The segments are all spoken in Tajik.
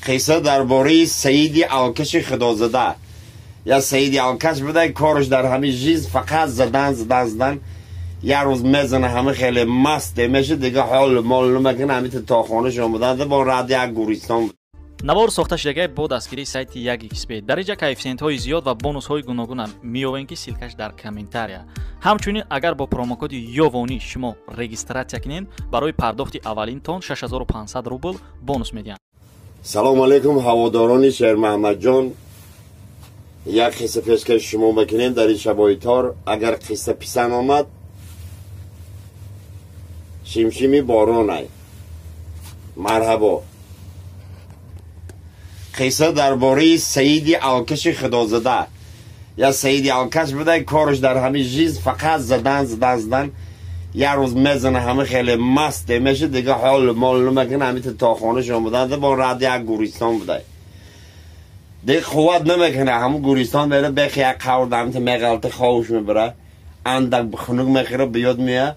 Қисса дар бораи Саиди алкаши худозада. Я Саиди алкаш буда, кораш дар ҳамин жиз фақат задан, задан, задан. Як рӯз мезана, ҳама хеле маст меша, дига ҳол мол намекунад, ҳамин то хонаш омаданд, бо рад як гуристон. Навор сохта шудагай бо дастгирии сайти 1xb. Дар инҷа коэффисиентҳои зиёд ва бонусҳои гуногунам меёвем, ки ссылкаш дар комментария. Ҳамчунин агар бо промокоди Ёвонӣ шумо регистратсия кунед, барои пардохти аввалинтон 6500 рубл бонус медиҳанд. Салом алейкум, ҳаводорони Шермаҳмадҷон. Як қисса пешкаши шумо мекунем дар ин шабои тор. Агар қисса писанд омад, шимшими боронай. Марҳабо. Қисса дар бораи Саиди алкаши худозада. Я Саиди алкаш буда, кораш дар ҳамин жиз фақат задан, задан, задан. Як рӯз мезана, ҳама хеле маст меша, дига ҳол мол намекунад, ҳамин то хонаш омаданд, бо рад як гуристон буда. Дига қувват намекунад, ҳамун гуристон мера, бехи як қавр ҳамин меғалта, ховуш мебара, андак хунук мехӯра, биёд мея,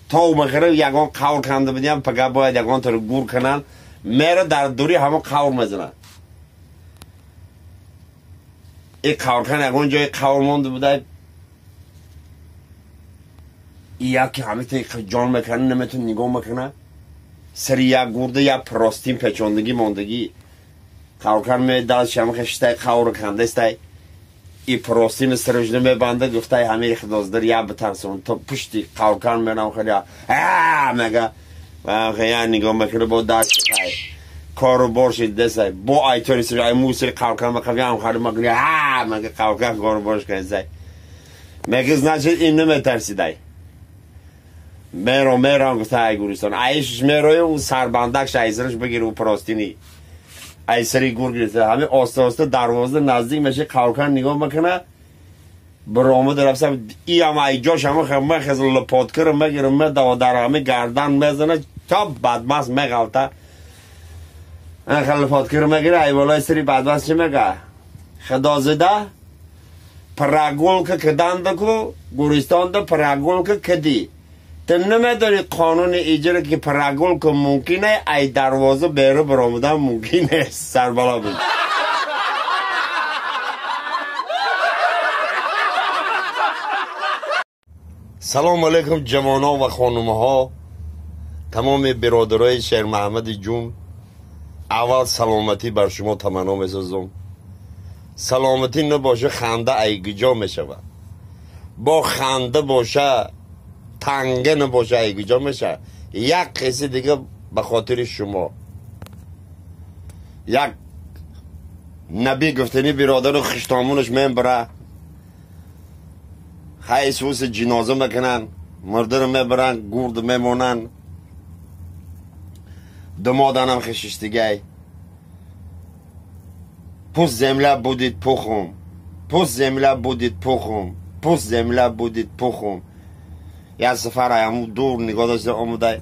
тов мехӯра, ягон қавр канда бидиям, пага бояд ягон тор гур кунанд, мера дар дури ҳамон қавр мезанад. И қавркан ягон ҷои қавр монда буда, яке ҳамита ҷон мекунад, наметон нигоҳ мекунад, сари як гурда як простин печондагӣ мондагӣ. Қавркан медал шамха шитай қавр кандестай, и простин сарожна мебанда, гуфтай ҳамаи худоздар я битарсон, то пушти қавркан мерам, хеле а мега я нигоҳ мекунад, бо даст кору бор шид десай, бо айтори сар ай мусир қавркан мақав ям хари макни а мега қавркан кору борш кардесай. Мега значит ин наметарсидай. Меро мерам гуфта ай гуристон. Айш мерои у сарбандак шайсараш бигир у простини. Ай сари гур гирифта. Ҳамин оста оста дарвоза наздик меша, қавркан нигоҳ мекунад, баромада рафта, иам ай ҷош ҳама мехез лопоткара мегирам, медава дар ҳамин гардан мезана, то бадмаст меғалта. Лопоткара мегира, ай болои сари бадмаст чӣ мега? Худозида прогулка кидандаку гуристонда прогулка кидӣ. Ту намедонӣ қонуни иҷра ки прогулка мумкин е, ай дарвоза беру баромадан мумкин нест. Сарбало буд. Салом алейкум ҷавонон ва хонумҳо, тамоми биродарои Шермаҳмади ҷун. Аввал саломатӣ бар шумо таманно месозам. Саломатӣ набоша, ханда ай гиҷо мешавад. Бо ханда боша, танга набоша, ай гиҷо мешавад. Як қисси дига ба хотири шумо. Як наби гуфтани биродару хиштомунаш мебара, хайс уси ҷиноза мекунанд, мурдаро мебаранд, гурд мемонанд, думоданам хишиштигай. Пусть земля будет пухом, пусть земля будет пухом, пусть земля будет пухом. Як сафар аяму дур нигоҳ дошта омадай.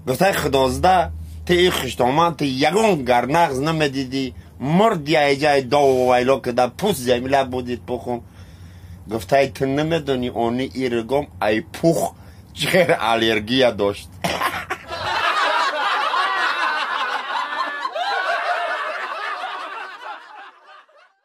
Гуфтай худозда, ти и хиштоман, ти ягон гарнағз намедидӣ, мурди айҷай дову вайло кида, пусть земля будет пухом. Гуфтай ту намедонӣ, они иргом ай пух чӣ хел аллергия дошт.